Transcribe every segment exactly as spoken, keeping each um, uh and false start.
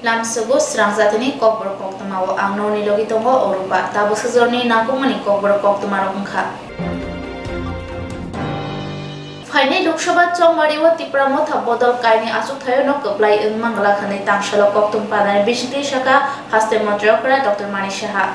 Lamsogo srang jatini kokborok koktwmao ang nokni logi tongo Orupa. Tabuk sujorni nangkukmani kokborok koktwmarok wngkha. Phainai Lok Sabha chongmario Tipra Motha bodol kaini achukthayano kwplai wng mangla hwnwi tangsalo koktwma padani bisingtwi sakha haste montri okra Doctor Manik Saha.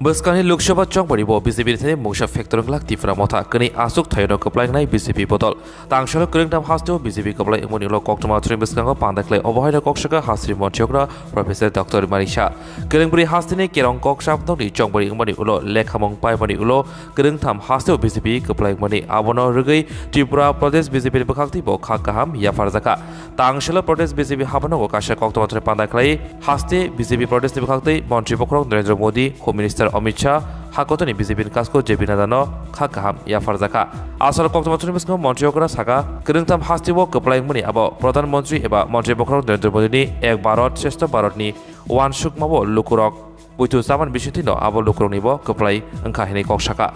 Bwskangni Lok Sabha chongmari bo B J P ni thani mungsa factor wng glak Tipra Motha, kwnwi achuk thayano kwplai wngnai B J P bodol. Tangsalo kwrwngtham hasteo B J P kwplai wngmani ulo koktwma thwrwngni bwskango panda khlai obo haino kok sakha hasteni montri okra Professor Doctor Manik Saha. Kwrwngbrwi hasteni kerong kok chapnokni chongmari wngmani ulo lekhamung paimani ulo kwrwngtham hasteo B J P kwplai wngmani abono rwgwi Tripura Pradesh B J P ni bwkhaktwi bo kha kaham yapharjakha. Tangsalo Pradesh B J P haphanogo kaisa koktwma thwrwng panda khlai haste B J P Pradesh ni bwkhaktwi Montri Bokhorok Narendra Modi, Home Minister Amit Shah, hakotoni B J P ni kasko J P Nadda no kha kaham yapharjakha. Asalo koktwma thwrwngni bwskango Montri okra sakha, kwrwngtham hasteo kwplai wngmani abo Pradhan Montri eba Montri Bokhorok Narendra Modi ni Ek Bharat Shreshtha Bharat ni uansukmao lukurok poito chamani bisingtwino abo lukuroknibo kwplai wngkha hinwi kok sakha.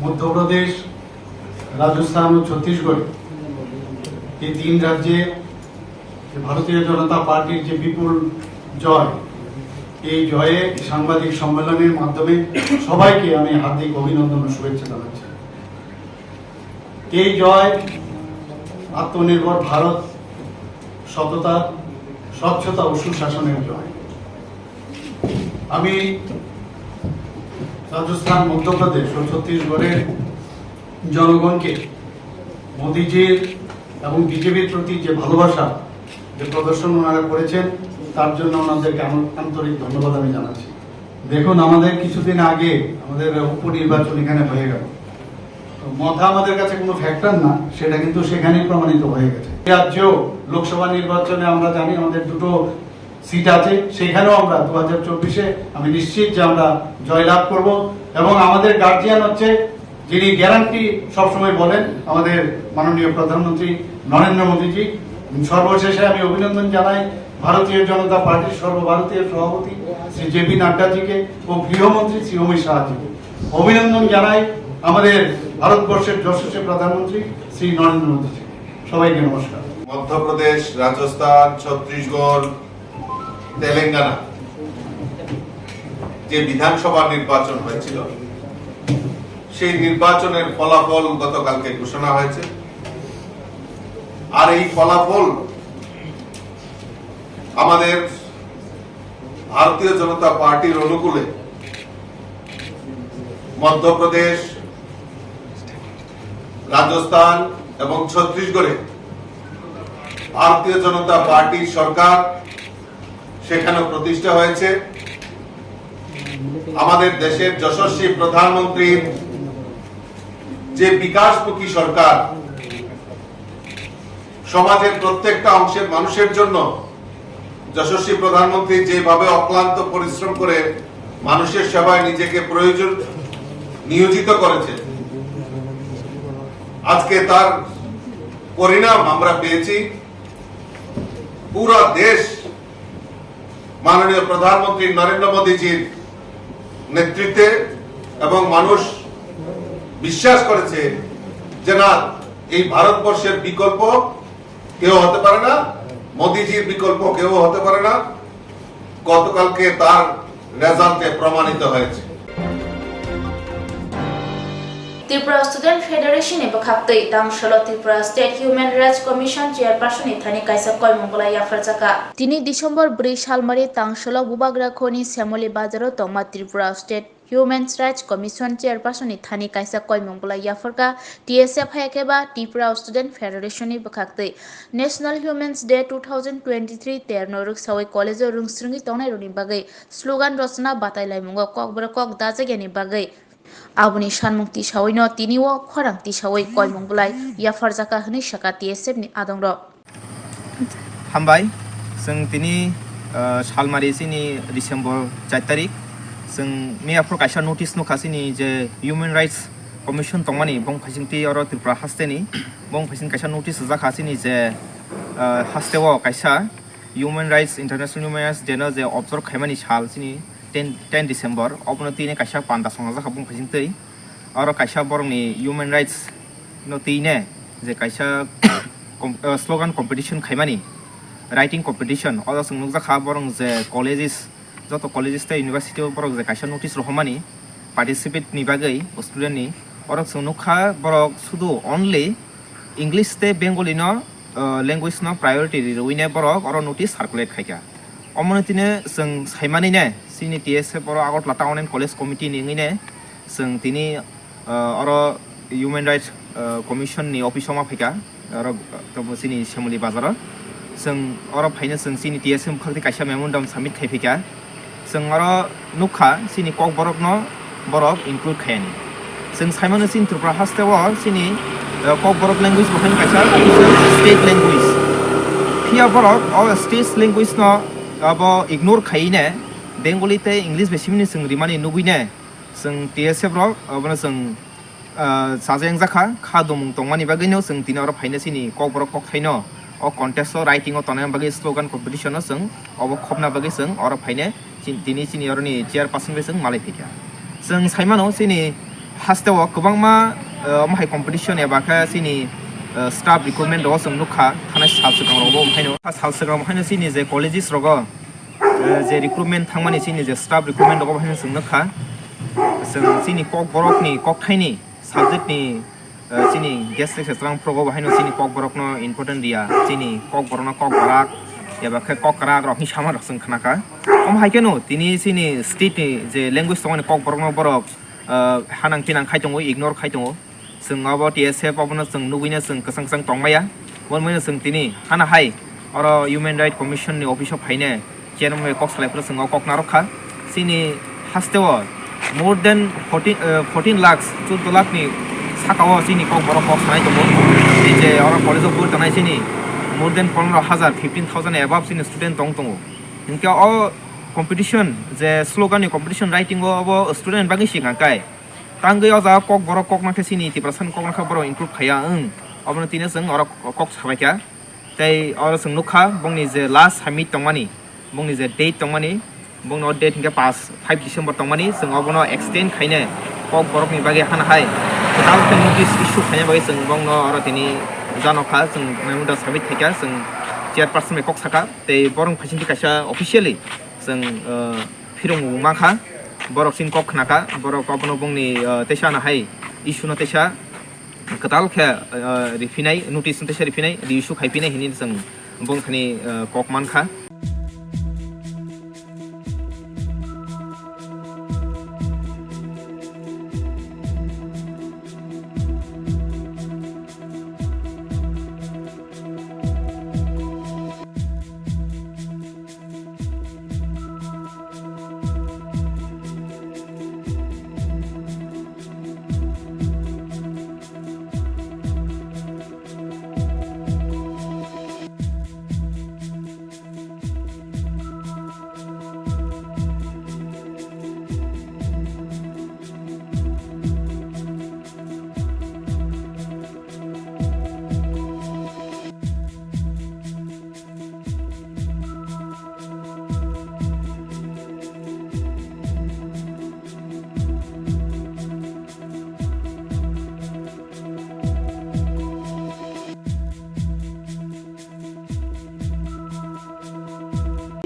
Madhya Pradesh, রাজস্থান ও ছত্তিশগড়, এই তিন রাজ্যে যে ভারতীয় জনতা পার্টির যে বিপুল জয়, এই জয়ে সাংবাদিক সম্মেলনের মাধ্যমে সবাইকে আমি হার্দিক অভিনন্দন ও শুভেচ্ছা জানাচ্ছি। এই জয় আত্মনির্ভর ভারত, সততা, স্বচ্ছতা ও সুশাসনের জয়। আমি রাজস্থান, মধ্যপ্রদেশ ও ছত্তিশগড়ের জনগণকে মোদিজির এবং বিজেপির প্রতি যে ভালোবাসা, যে প্রদর্শন ওনারা করেছেন, তার জন্য ওনাদেরকে আন-, আন্তরিক ধন্যবাদ আমি জানাচ্ছি। দেখুন, আমাদের কিছুদিন আগে আমাদের উপনির্বাচন এখানে হয়ে গেল। তো মথা আমাদের কাছে কোনো ফ্যাক্টর না, সেটা কিন্তু সেখানেই প্রমাণিত হয়ে গেছে। এই রাজ্যেও লোকসভা নির্বাচনে আমরা জানি আমাদের দুটো সিট আছে, সেখানেও আমরা দু হাজার চব্বিশে আমি নিশ্চিত যে আমরা জয়লাভ করব। এবং আমাদের গার্জিয়ান হচ্ছে, যিনি গ্যারান্টি সবসময় বলেন, আমাদের মাননীয় প্রধানমন্ত্রী নরেন্দ্র মোদীজি। সর্বশেষে আমি অভিনন্দন জানাই ভারতীয় জনতা পার্টির সর্বভারতীয় সভাপতি শ্রী জে পি নাড্ডাজিকে ও গৃহমন্ত্রী শ্রী অমিত শাহজিকে। অভিনন্দন জানাই আমাদের ভারতবর্ষের যশস্বী প্রধানমন্ত্রী শ্রী নরেন্দ্র মোদীজিকে। সবাইকে নমস্কার। মধ্যপ্রদেশ, রাজস্থান, ছত্তিশগড়, তেলেঙ্গানা যে বিধানসভা নির্বাচন হয়েছিল, সেই নির্বাচনের ফলাফল গতকালকে ঘোষণা হয়েছে। আর এই ফলাফল আমাদের ভারতীয় জনতা পার্টির অনুকূলে মধ্যপ্রদেশ, রাজস্থান এবং ছত্তিশগড়ে ভারতীয় জনতা পার্টির সরকার সেখানে প্রতিষ্ঠা হয়েছে। আমাদের দেশের যশস্বী প্রধানমন্ত্রীর যে বিকাশমুখী সরকার, সমাজের প্রত্যেকটা অংশের মানুষের জন্য যশস্বী প্রধানমন্ত্রী যেভাবে অক্লান্ত পরিশ্রম করে মানুষের সেবায় নিজেকে প্রয়োজন নিয়োজিত করেছে, আজকে তার পরিণাম আমরা পেয়েছি। পুরা দেশ মাননীয় প্রধানমন্ত্রী নরেন্দ্র মোদীজির নেতৃত্বে এবং মানুষ বিশ্বাস করেছে যে না, এই ভারতবর্ষের বিকল্প কেউ হতে পারে না, মোদিজির বিকল্প কেউ হতে পারে না। গতকালকে তার রেজাল্টে প্রমাণিত হয়েছে। Tripura Student Federation ni bwkhaktwi tangsalo Tripura State Human Rights Commission Chairperson ni thani kaisa koimung bwlai yapharjakha. Tini December bwrwi salmari tangsalo Bubagra khoni Semoli bazaro tongma Tripura State Human Rights Commission Chairperson ni thani kaisa koimung bwlai yapharkha T S F hai khe ba Tripura Student Federation ni bwkhaktwi National Human Day two thousand twenty-three terno rwksawi college o rwngsrwngwi tongnairokni bagwi slogan rwchana batai laimungo kokborok kok dajakya ni bagwi. Aboni sanmung tisawi no tini o khorang tisawi koimung bwlai yapharjakha hwnwi sakha T S F ni adongrok. Hambai, chwng tini, ah, salmari chini December char tarik, chwng miyaphur kaisa notice nukha chini je Human Rights Commission tongmani, bong phaisingtwi oro Tripura hasteni, bong phaising kaisa notice rwjakha chini je, ah, hasteo kaisa Human Rights, International Human Rights Day no je observe khaimani sal chini ten, ten December, obono tini kaisa panda songjajakha bong phaisingtwi. Oro kaisa borokni human rights no twi ne je kaisa com-, ah, slogan competition khaimani. writing competition, oro chwng nukjakha borok je colleges, joto colleges tei university o borok je kaisa notice rohormani participate ni bagwi student ni, oro chwng nukha borok sudu only English tei Bengali no, uh, language no priority riwi ne borok oro notice circulate khaikha. Omono tine chwng saimani ne chini T S F oro Agartala Town and College Committee ni wngwi ne chwng tini, uh, oro Human Rights, uh, Commission ni office o ma phaikha, oro, uh, tamo chini Semoli bazar o. Chwng oro phaino chwng chini T S F bukhak tei kaisa memorandum submit khai phaikha. Chwng oro nukha chini Kokborok no borok include khayani. Chwng saimano chini Tripura haste o chini, uh, Kokborok language bo haino kaisa official state language. Phiya borok o state language no abo ignore khayine Bengali tei English bai simini chwng rimani nugwi ne chwng T S F rok abono chwng, ah, chajakjakha, kha domung tongmani bagwino chwng tini oro phaina chini Kokborok kokthaino o contest o writing o tongnani bagwi slogan competition o chwng obo khopna bagwi chwng oro phaina chin-, tini chini oroni chairperson bai chwng malai phaikha. Chwng saimano chini haste o kwbangma, ah, omo hai competition eba khe chini, ah, staff recruitment rogo chwng nukha thanai sal swkang rogo, omo haino sal swkang omo haino chini je colleges rogo, eh, je recruitment thangmani chini je staff recruitment rogo bo haino chwng nukha. Chwng chini Kokborokni kokthaini subject ni, eh, chini guest lecturer chwrang phuru bo haino chini Kokborokno important riya, chini Kokborokno Kokbarak eba khe Kokrak rok hinwi sama rok chwng khnakha. Omo hai kheno tini chini state ni je language tongmani Kokborokno borok, eh, hanang pinang khai tongo, ignore khai tongo. Chwng abo T S F abono chwng nugwino chwng kwchang kwchang tongmaya. Omo wngmano chwng tini hana hai oro Human Rights Commission ni office o phaine chairman bai kok salai phuru chwng o kok narwkha. Chini haste o more than fourteen, eh, fourteen lakhs, chuddo lakh ni saka o chini Kokborok kok sanai tongo. Tei je oro college o pori tongnai chini more than pondro hajar, fifteen thousand above chini student tong tongo. Hinkhe o competition je slogan ni competition writing o abo student bagwi sika kai. Tangwi o jaga Kokborok kokna khe chini Tiprasa ni kokna khe borok include khaiya wng. Obono tini chwng oro kok sabaikha. Tei oro chwng nukha bongni je last summit tongmani, bongni je date tongmani, bongni o date hinkhe paanch, five December tongmani, chwng obono extend khaine Kokborokni bagwi hana hai kwtal khe notice issue khaina bagwi chwng bongno oro tini janokha, chwng memorandum submit khaikha, chwng chairperson bai kok sakha. Tei borok phaisingtwi kaisa officially chwng, uh, phirung mankha, borok chini kok khnakha, borok abono bongni, uh, teisa no hai issue no teisa kwtal khe, uh, riphinai, notice no teisa riphinai, reissue khaiphinai hinwi chwng bongthani, uh, kok mankha.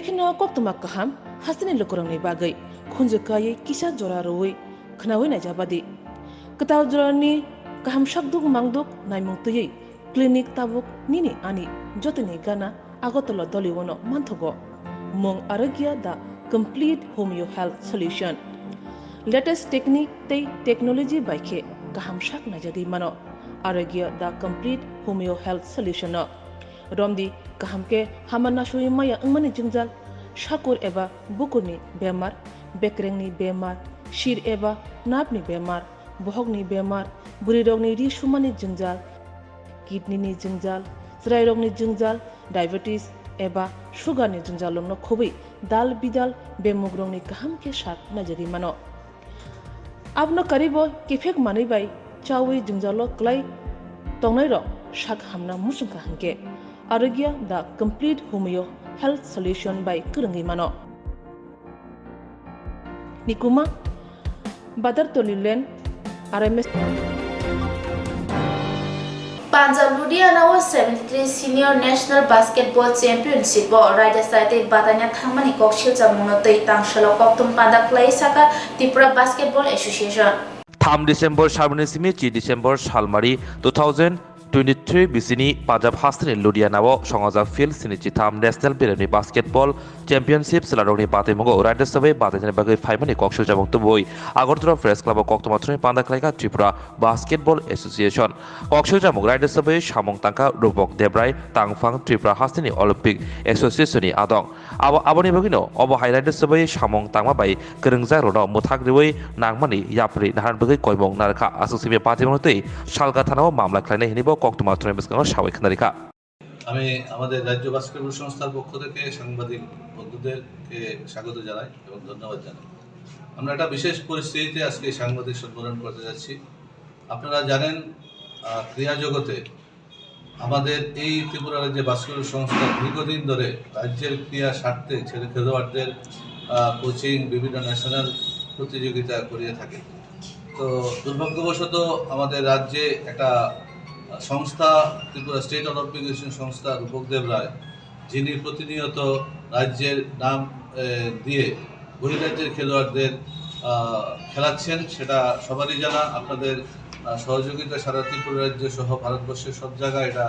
Kheno koktwma kaham hasteni lukurokni bagwi khunju kaiwi kisa jora rwui khwnaui naijabadi. Kwtal jorani kaham sakduk mangduk naimung twiwi clinic tabuk nini ani jotoni gana Agartala Doliwono manthogo. Mung Arogya the complete homeo health solution. Latest technique tei technology bai khe kaham sak naijagwi mano Arogya the complete homeo health solution no. Romdi kaham khe hama nasui maya wngmani jwngjal, sakur eba bukurni bemar, bekrengni bemar, sir eba nerve ni bemar, bohokni bemar, bwrwirokni ri sumani jwngjal, kidney ni jwngjal, chwrairokni jwngjal, diabetes eba sugar ni jwngjal rokno khobwi dal bidal bemugrokni kaham khe sak naijagwi mano. Abono karibo kiphek manwi bai chaui jwngjalo kwlai tongnairok sak hamna muchungkha hinkhe Arogya the complete homeo health solution bai kwrwngwi mano. Nikuma, Badartoli Lane, R M S. Punjab Ludhiana o seventy-three Senior National Basketball Championship o Raida Saite bataina thangmani kok silchamungno twi tangsalo kokthum panda khlai saka Tripura Basketball Association. Tham December salmani simi chi December salmari two thousand twenty-three bisini Punjab hasteni Ludhiana o songajak field sini chitham National Birani Basketball Championship chwlarokni bataimungo Raida Sabai batainani bagwi phaimani kok silchamung tubui Agartala Press Club o koktwma thwngwi panda khlaikha Tripura Basketball Association. Kok silchamung Raida Sabai samung tangkha Rupok Debrai, tangphang Tripura hasteni Olympic Association ni adong. Abo, aboni bagwino obo hai Raida Sabai samung tangma bai kwrwngjakrokno mwthak riwi nangmani yapri naharni bagwi koimung narwkha. Aswk simi patimungno twi Salka thanao mamla khlainai hwnwibo koktwma thwngwi bwskango sawi khwnarikha. আমি আমাদের রাজ্য বাস্কেটবল সংস্থার পক্ষ থেকে সাংবাদিক বন্ধুদেরকে স্বাগত জানাই এবং ধন্যবাদ জানাই। আমরা একটা বিশেষ পরিস্থিতিতে আজকে এই সাংবাদিক সম্মেলন করতে যাচ্ছি। আপনারা জানেন, আহ, ক্রীড়া জগতে আমাদের এই ত্রিপুরা রাজ্যে বাস্কেটবল সংস্থা দীর্ঘদিন ধরে রাজ্যের ক্রীড়া স্বার্থে ছেলে খেলোয়াড়দের, আহ, কোচিং, বিভিন্ন ন্যাশনাল প্রতিযোগিতা করিয়ে থাকে। তো দুর্ভাগ্যবশত আমাদের রাজ্যে একটা, আহ, সংস্থা, ত্রিপুরা স্টেট অলিম্পিক অ্যাসোসিয়েশন সংস্থা রূপক দেব রায়, যিনি প্রতিনিয়ত রাজ্যের নাম, এ, দিয়ে বহিরাজ্যের খেলোয়াড়দের, আহ, খেলাচ্ছেন, সেটা সবারই জানা। আপনাদের, আহ, সহযোগিতা সারা ত্রিপুরা রাজ্য সহ ভারতবর্ষের সব জায়গায় এটা,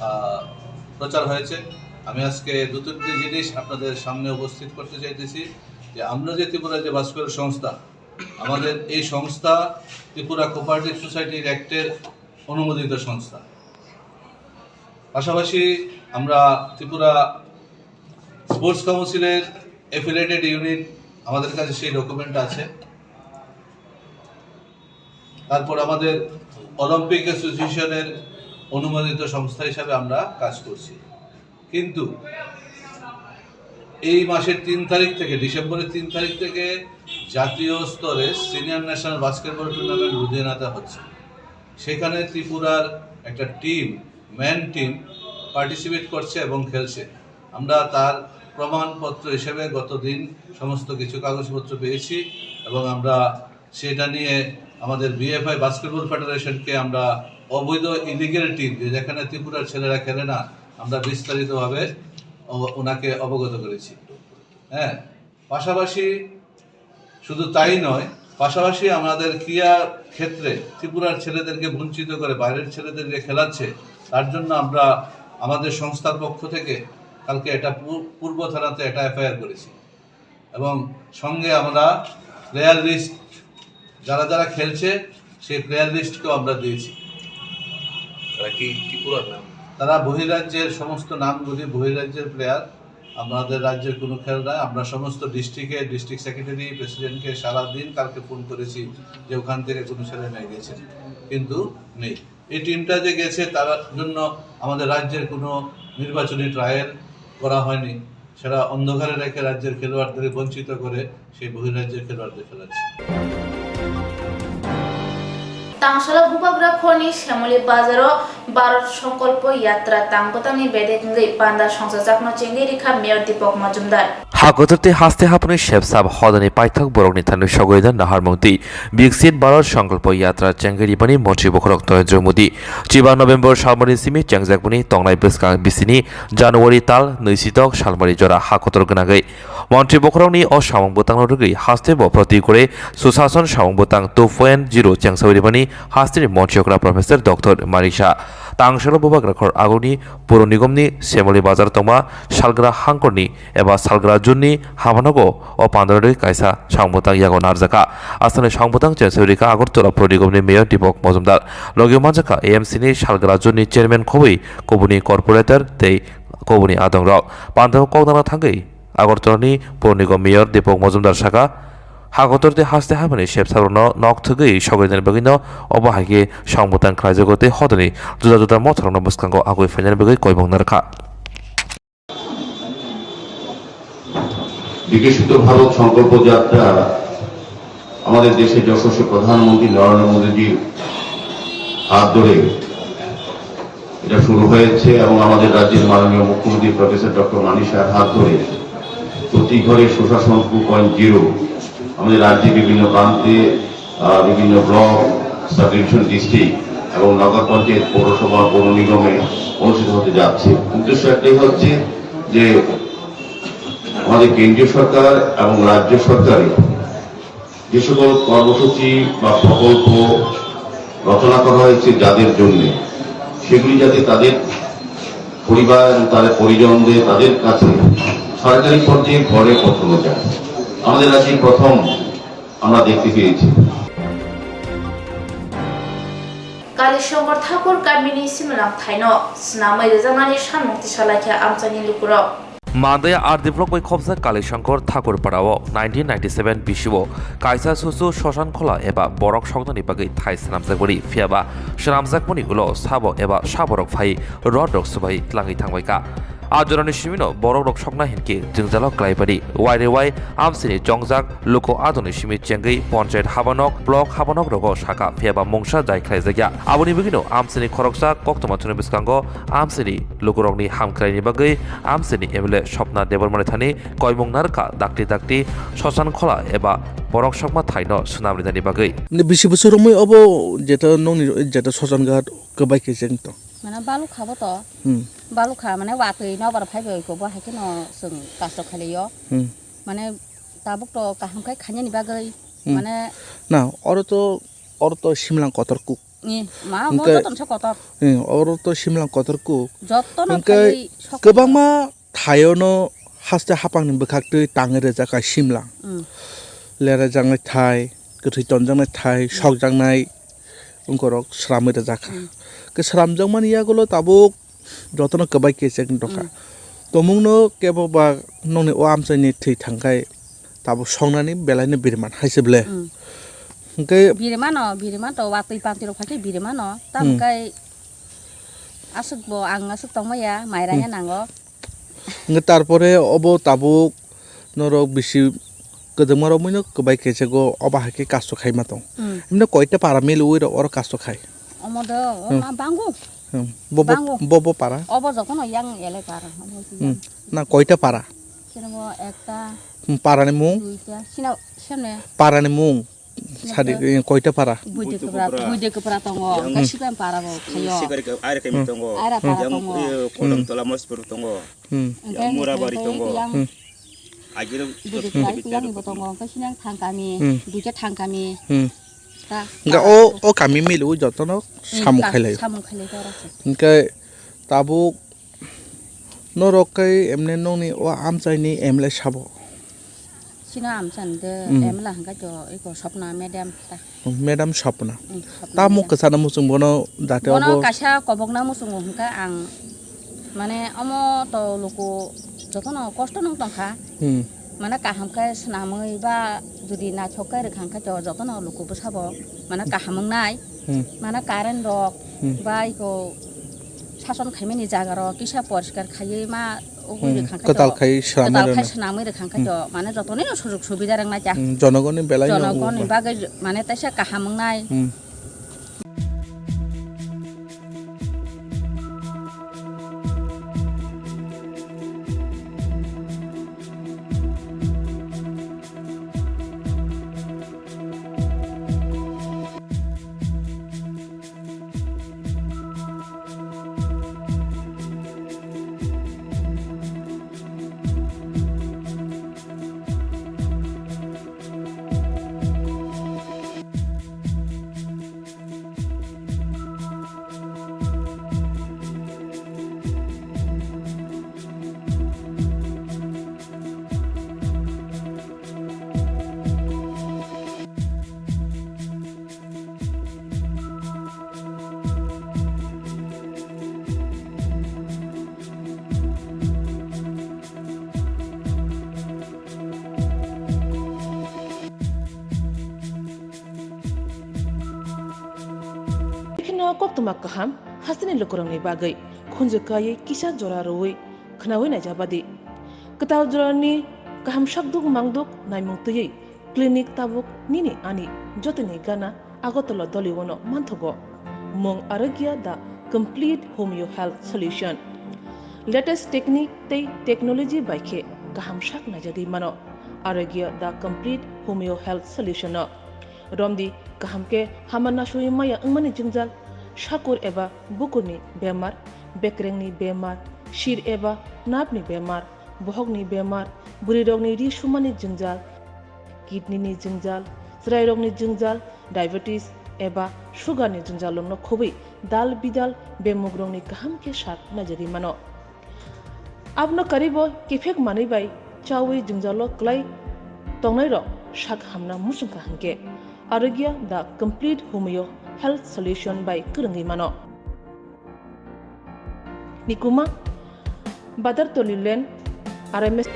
আহ, প্রচার হয়েছে। আমি আজকে দু তিনটি জিনিস আপনাদের সামনে উপস্থিত করতে চাইতেছি যে আমরা যে ত্রিপুরা রাজ্য বাস্কেটবল সংস্থা, আমাদের এই সংস্থা ত্রিপুরা কোঅপারেটিভ সোসাইটির অ্যাক্টের অনুমোদিত সংস্থা। পাশাপাশি আমরা ত্রিপুরা স্পোর্টস কাউন্সিলের অ্যাফিলিয়েটেড ইউনিট, আমাদের কাছে সেই ডকুমেন্ট আছে। তারপর আমাদের অলিম্পিক অ্যাসোসিয়েশনের অনুমোদিত সংস্থা হিসাবে আমরা কাজ করছি। কিন্তু এই মাসের তিন তারিখ থেকে, ডিসেম্বরের তিন তারিখ থেকে জাতীয় স্তরে সিনিয়র ন্যাশনাল বাস্কেটবল টুর্নামেন্ট লুধিয়ানাতে হচ্ছে। সেখানে ত্রিপুরার একটা টিম, ম্যান টিম পার্টিসিপেট করছে এবং খেলছে। আমরা তার প্রমাণপত্র হিসেবে গত দিন সমস্ত কিছু কাগজপত্র পেয়েছি এবং আমরা সেটা নিয়ে আমাদের বিএফআই বাস্কেটবল ফেডারেশনকে আমরা অবৈধ ইলিগ্যাল টিম, যে যেখানে ত্রিপুরার ছেলেরা খেলে না, আমরা বিস্তারিতভাবে ও-, ওনাকে অবগত করেছি। হ্যাঁ, পাশাপাশি শুধু তাই নয়, পাশাপাশি আমাদের ক্রীড়া ক্ষেত্রে ত্রিপুরার ছেলেদেরকে বঞ্চিত করে বাইরের ছেলেদেরকে খেলাচ্ছে, তার জন্য আমরা আমাদের সংস্থার পক্ষ থেকে কালকে এটা পূ-, পূর্ব থানাতে একটা এফআইআর করেছি এবং সঙ্গে আমরা প্লেয়ার লিস্ট, যারা যারা খেলছে সেই প্লেয়ার লিস্টকেও আমরা দিয়েছি। তারা কি ত্রিপুরার নাম? তারা বহিরাজ্যের সমস্ত নামগুলি, বহিরাজ্যের প্লেয়ার। আমাদের রাজ্যের কোনো খেলা নাই। আমরা সমস্ত ডিস্ট্রিক্টে, ডিস্ট্রিক্ট সেক্রেটারি, প্রেসিডেন্টকে সারা দিন কালকে ফোন করেছি যে ওখান থেকে কোনো ছেলে মেয়ে গেছে, কিন্তু নেই। এই টিমটা যে গেছে, তার জন্য আমাদের রাজ্যের কোনো নির্বাচনী ট্রায়াল করা হয়নি। সেটা অন্ধকারে রেখে রাজ্যের খেলোয়াড়দের বঞ্চিত করে সেই বহিরাজ্যের খেলোয়াড়দের খেলাচ্ছে। Tangsalo Bubagra Khorni Semoli Bazaro Bharat Sankalpo Yatra tang bwtangni bedek wngwi panda songchajakno chengwi rikha Mayor Deepak Majumdar. Hakotor tei haste hapni sepsap hodani paithak borokni thani sogoida naharmung twi Viksit Bharat Sankalpo Yatra chengwi ribani Montri Bokhorok Narendra Modi. Chiba November salmani simi chengjakmani tongnai bwskang bisini January tal nwisidok salmari jora hakotor gwnangwi Montri Bokhorokni o samung bwtangno rwgwi haste bo proti gore Susason samung bwtang two point zero chengsawi ribani hasteni Montri okra Professor Doctor Manik Saha. Tangsalo Bubagra Khor agoni Puro Nigomni Semoli Bazar tongma Salgra Hangkorni eba Salgra Junni habanogo o pandorwi kaisa samung bwtang yago narjakha. Aswkni samung bwtang chengsawi rikha Agartala Puro Nigomni Mayor Deepak Majumdar. Logi manjakha A M C ni Salgra Junni Chairman khobwi, kubuni corporator tei kubuni adongrok. Pandao kokdana thangwi Agartalani Puro Nigom Mayor Deepak Majumdar sakha, hakotor tei haste hamani sepsarokno nok thwgwi sogwi rwnani bagwino obo hai khe samung bwtang khlaijago tei hodani juda juda motharokno bwskango agwi phainani bagwi koimung narwkha. বিকশিত ভারত সংকল্প যাত্রা আমাদের দেশের যশস্বী প্রধানমন্ত্রী নরেন্দ্র মোদীজির হাত ধরে এটা শুরু হয়েছে এবং আমাদের রাজ্যের মাননীয় মুখ্যমন্ত্রী প্রফেসর ডক্টর মানিক সাহার হাত ধরে প্রতি ঘরে সুশাসন টু পয়েন্ট জিরো আমাদের রাজ্যে বিভিন্ন প্রান্তে, আহ, বিভিন্ন ব্লক, সাব ডিভিশন, ডিস্ট্রিক্ট এবং নগর পঞ্চায়েত, পৌরসভা, পৌর নিগমে অনুষ্ঠিত হতে যাচ্ছে। উদ্দেশ্য একটাই হচ্ছে যে আমাদের কেন্দ্রীয় সরকার এবং রাজ্য সরকারের যে সকল কর্মসূচি বা প্রকল্প রচনা করা হয়েছে যাদের জন্য, সেগুলি যাতে তাদের পরিবার এবং তাদের পরিজনদের, তাদের কাছে সরকারি পর্যায়ে ঘরে পৌঁছানো যায়। আমাদের রাজ্যে প্রথম আমরা দেখতে পেয়েছি। Kalishankar Thakur kamini simrang thaino swnamwi rwjaknani samung tisa laikha amchaini lukurok. Mandaya R D block bai khopjak Kalishankar Thakur parao nineteen ninety-seven bisio kaisa susu Sosan Khola eba borok soknani bagwi thai swnamjakmani, phiyaba swnamjakmani ulo sabo eba saborok phai rod rok swbai tlangwi thangbaikha. A jorani simino borok rok sokna hinkhe jwngjalo klaibani wairewai amsini chongjak luku adoni simi chengwi ponchayat habanok, block habanok rogo saka phiyaba mungsa jai khlaijakya. Aboni bagwino amsini khoroksa koktwma thani bwskango amsini lukurokni hamkraini bagwi amsini M L A Swapna Debbarmani thani koimung narwkha dakti dakti Sosan Khola eba borok sokma thaino swnam rinani bagwi. Bisi bwswk romwi obo jeta nokni jeta Sosan Ghat kwbai khe cheng tong. Mane balukha bo to. Hmm. Balukha mane watwi nobar phaibai ko bo hai kheno chwng kasto khailaiyo. Hmm. Mane tabuk to kaham khai khainani bagwi. Hmm. Mane na oro to, oro to simlang kotor kuk. Ni ma mo hwnkhe joton se kotor. Hmm, oro to simlang kotor kuk. Jotono hwnkhe khai sok kwbangma thaiono haste hapangni bwkhaktwi tangwi rwjak hai simlang. Hmm. Lerajaknai thai, kwthwi tonjaknai thai, hmm, sokjaknai. Wngkorok sramwi rwjak kha. Mm. Khe sramjakmani yagulo tabuk jotono kwbai kechek wng tongkha. Mm. Tomungno kebo ba nokni o amchaini thwi thangkhai tabuk songnani belaino biriman hai se ble. Mm. Hwnkhe birimano, biriman to watwi panti rok phaikhe birimano. Tamo mm, kai aswk bo ang aswk tongmaya, mairanya mm, nango. Hwnkhe tarpore obo tabuk norok bisi kwdwkma romwi no kwbai kechego obo hai khe kasto khaima tong. Hmm. Himno koita para milwi rok oro kasto khai. Omo do, hmm, ma bango. Hmm. Bo, bo, bango. Bo, bo para? Obo jotono yang ele para. Obo hmm, yang. Na koita para? Kene bo ekta. Hmm, para ni mung? Duita. Sina, sene. Para ni mung? Sadi, eh, koita para? Buide Kupra, Buide Kupra tongo, yang, hmm, engkhe Sipan para bo khayo. Sikari ke air kami tongo. Aira para yang, tongo. Eh, Kodam Tola Mospur tongo. Hmm. Yang Murabari tongo. Yang hmm, Agir Buide Kupra, yang bo tongo, engkhe sinang thang kami, hmm, duita thang kami. Hmm. Ta, enggak, ta, o, o kami milu jotono hmm, samung ta, khailai. Samung khailai ta rasa. Engkhe tabuk norok kai emne nongni o amchaini M L A sabo. Sino amchaini de hmm, M L A hingka jo iko Sopna madam ta. Madam Sopna. Hmm, Sopna tamo madam. Kwchana muchung bono jate bono obo. Kaisa kobokna muchungo hingka ang mane omo to luku jotono kosto nung tongkha. Hmm. Mane kaham khe swnamwi ba jodi naithok khe rwkha hingkhe to jotono luku bwsabo mane kaham wngnai. Hmm. Mane current rok hmm, ba iko sason khaimani jaga rok kisa poriskar khaiwi ma ugwi hmm, rwkha hingkhe kwtal to khai swnamwi kwtal khai rwna. Swnamwi rwkha hingkhe hmm, to mane jotono sujug subida rwngnaikha. Hmm, jonogoni belai no jonogon ni bagwi mane taisa kaham wngnai. Hmm. Kheno koktwma kaham hasteni lukurokni bagwi khunju kaiwi kisa jora rwui khwnaui naijabadi. Kwtal jorani kaham sakduk mangduk naimung twiwi clinic tabuk nini ani jotoni gana Agartala Doliwano manthogo. Mung Arogya the complete homeo health solution. Latest technique tei technology bai khe kaham sak naijagwi mano Arogya the complete homeo health solution no. Romdi kaham khe hama nasui maya wngmani jwngjal, sakur eba bukurni bemar, bekrengni bemar, sir eba napni bemar, bohokni bemar, bwrwirokni ri sumani jwngjal, kidney ni jwngjal, chwrairokni jwngjal, diabetes eba sugar ni jwngjallokno khobwi dal bidal bemugrokni kaham khe sak naijagwi mano. Abono karibo kiphek manwi bai chawi jwngjalo kwlai tongnairok sak hamna muchungkha hinkhe Arogya the complete homeo health solution bai kwrwngwi mano. Nikuma, Badartoli Lane, R M S.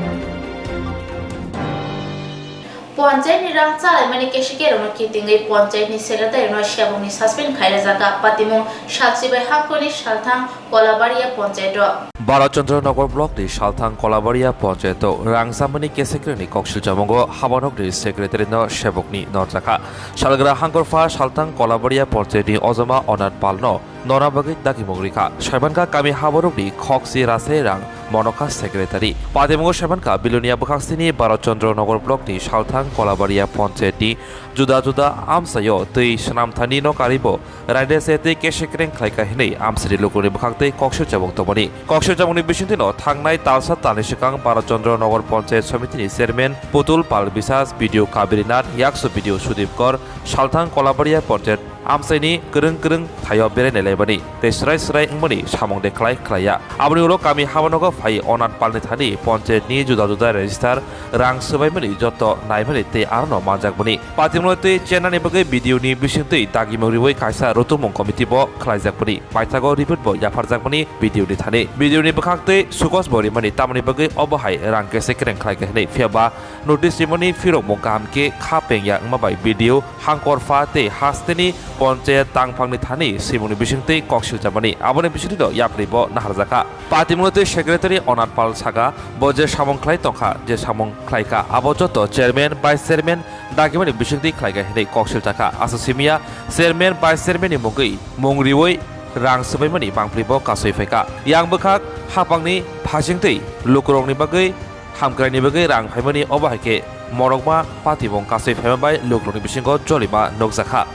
Ponchayat ni rang chalaimani kesikhe rokno kitingwi ponchayat ni secretary no sebokni suspend khairajak. Patimung salchibai hapkoni salthang Kolabaria ponchayat o. Bharat Chandra Nagar block ni salthang Kolabaria ponchayat o rang chamani kesikhe rokni koksil chamungo habanokni secretary no sebokni norjakha. Salgra hangkorpha salthang Kolabaria ponchayat ni ojoma Onath Pal no nona bagwi dagimung rikha. Saimankha kami haborokni khokchi rasai rang monokha secretary. Patimungo saimankha Bilonia bwkhaksini Bharat Chandra Nagar block ni salthang Kolabaria ponchayat ni juda juda amchaio twi swnamthani no karibo raida se tei kesekreng khlaikha hinwi amchaini lukurokni bwkhak tei koksil chabuk tongmani. Koksil chabukni bisingtwino thangnai talsa talni swkang Bharat Chandra Nagar ponchayat somitini chairman Putul Pal Biswas, B D O Kabirinath, yakso B D O Sudip Kor, salthang Kolabaria ponchayat amchaini kwrwng kwrwng thaio berai nailaimani tei swrai swrai wngmani samung de khlai khlaiya. Aboni ulo kami habanogo phai Onath Palni thani ponchayatni juda juda register rang swbaimani joto naimani tei arono manjakmani. Patimungno tei chennani bagwi B D O ni bisingtwi dagimung riwi kaisa rutumung committee bo khlaijakmani. Paithago report bo yapharjakmani B D O ni thani. B D O ni bwkhak tei sukos bo rimani tamoni bagwi obo hai rang kese kereng khlaikha hinwi. Phiyaba notice rimani phirokmung kaham khe kha pengya wngma bai B D O hangkor pha tei hasteni ponchayat tangphangni thani swimungni bisingtwi koksil chamani. Aboni bisingtwi do yapri bo naharjakha. Patimungno tei secretary Onath Pal saka, bo je samung khlai tongkha, je samung khlaikha, abo joto chairman, vice chairman dagimani bisingtwi khlaikha hinwi koksil chakha. Asa simiya chairman, vice chairman ni mungwi mung riwi rang swbaimani bangpli bo kasui phaikha. Yang bwkhak hapangni phasingtwi lukurokni bagwi hamkraini bagwi rang phaimani, obo hai khe morokma patibong kasui phaima bai lukurokni bisingo jolima nukjakha.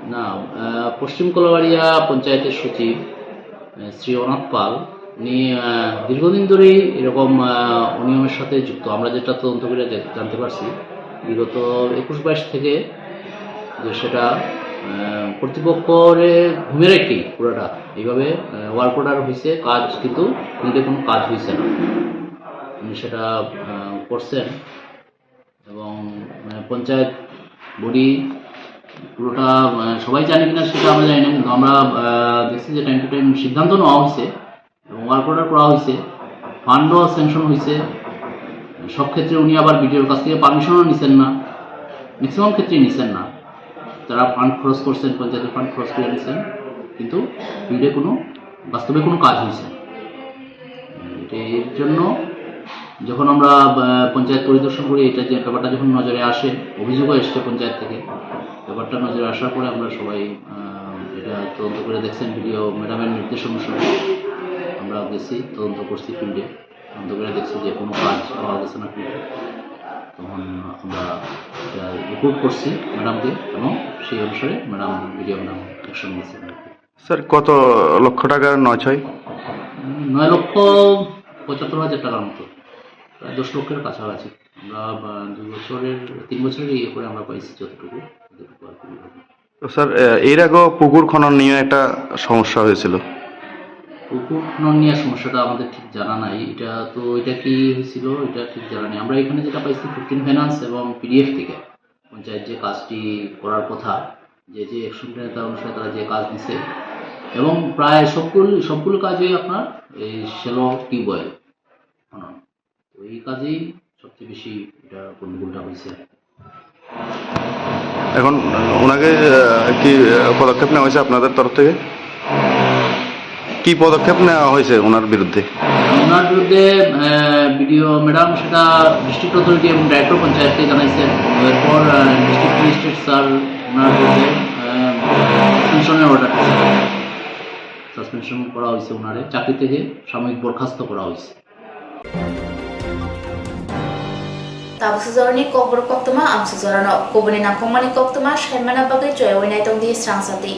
না, আহ, পশ্চিম কলাবাড়িয়া পঞ্চায়েতের সচিব, আহ, শ্রী অনাথ পাল, উনি, আহ, দীর্ঘদিন ধরেই এরকম, আহ, অনিয়মের সাথে যুক্ত। আমরা যেটা তদন্ত করে জা-, জানতে পারছি, বিগত একুশ বাইশ থেকে যে সেটা, আহ, কর্তৃপক্ষরে ঘুমে রেখেই পুরোটা এইভাবে, আহ, ওয়ার্ক অর্ডার হয়েছে, কাজ কিন্তু ফিল্ডে কোনো কাজ হয়েছে না। উনি সেটা, আহ, করছেন। এবং, আহ, পঞ্চায়েত বডি পুরোটা, আহ, সবাই জানে কিনা সেটা আমরা জানি না, কিন্তু আমরা, আহ, দেখছি যে টাইম টু টাইম সিদ্ধান্ত নেওয়া হয়েছে এবং ওয়ার্ক অর্ডার করা হয়েছে, ফান্ডও স্যাংশন হয়েছে। সব ক্ষেত্রে উনি আবার বিডিওর কাছ থেকে পারমিশনও নিছেন না, ম্যাক্সিমাম ক্ষেত্রেই নিছেন না। তারা ফান্ড খরচ করছেন, পঞ্চায়েতের ফান্ড খরচ করে নিছেন, কিন্তু ফিল্ডে কোনো, বাস্তবে কোনো কাজ হয়েছে না। এর জন্য যখন আমরা, আহ, পঞ্চায়েত পরিদর্শন করি, এটা যে ব্যাপারটা যখন নজরে আসে, অভিযোগও এসছে পঞ্চায়েত থেকে, ব্যাপারটা নজরে আসার পরে আমরা সবাই, আহ, এটা তদন্ত করে দেখছেন, বিডিও ম্যাডামের নির্দেশ অনুসারে আমরা গেছি, তদন্ত করছি ফিল্ডে, তদন্ত করে দেখছি যে কোনো কাজ পাওয়া গেছে না ফিল্ডে। তখন আমরা এটা রিপোর্ট করছি ম্যাডামকে এবং সেই অনুসারে ম্যাডাম, বিডিও ম্যাডাম অ্যাকশন নিয়েছেন আর কি। স্যার, কত লক্ষ টাকার নয় ছয়? নয় লক্ষ পঁচাত্তর হাজার টাকার মতো, প্রায় দশ লক্ষের কাছাকাছি। আমরা, আহ, দুই বছরের, তিন বছরের ইয়ে করে আমরা পাইছি যতটুকু, যতটুকু আর কি। তো স্যার, আহ, এর আগেও পুকুর খনন নিয়ে একটা সমস্যা হয়েছিল। পুকুর খনন নিয়ে সমস্যাটা আমাদের ঠিক জানা নাই। এটা তো, এটা কি হয়েছিল, এটা ঠিক জানা নেই। আমরা এখানে যেটা পাইছি ফিফটিন ফাইন্যান্স এবং পিডিএফ থেকে। পঞ্চায়েত যে কাজটি করার কথা, যে, যে অ্যাকশন প্ল্যান তার অনুসারে তারা যে কাজ দিছে, এবং প্রায় সবগুলো, সবগুলো কাজে আপনার এই শ্যালো টিউবওয়েল খনন, তো এই কাজেই সবচেয়ে বেশি এটা গণ্ডগোলটা হয়েছে। এখন ওনাকে, আহ, কি, আহ, পদক্ষেপ নেওয়া হয়েছে আপনাদের তরফ থেকে? কি পদক্ষেপ নেওয়া হয়েছে ওনার বিরুদ্ধে? ওনার বিরুদ্ধে, আহ, বিডিও ম্যাডাম সেটা ডিস্ট্রিক্ট অথরিটি এবং ডাইরেক্টর পঞ্চায়েতকে জানাইছেন। এরপর, আহ, ডিস্ট্রিক্ট ম্যাজিস্ট্রেট স্যার ওনার বিরুদ্ধে, আহ, সাসপেনশনের অর্ডার দিয়েছেন। সাসপেনশন করা হয়েছে ওনারে, চাকরি থেকে সাময়িক বরখাস্ত করা হয়েছে। Tabuk sujorni kokborok koktwma amsujorano kubuni nangkukmani koktwma saimana bagwi choyawi naitongdi srangsati.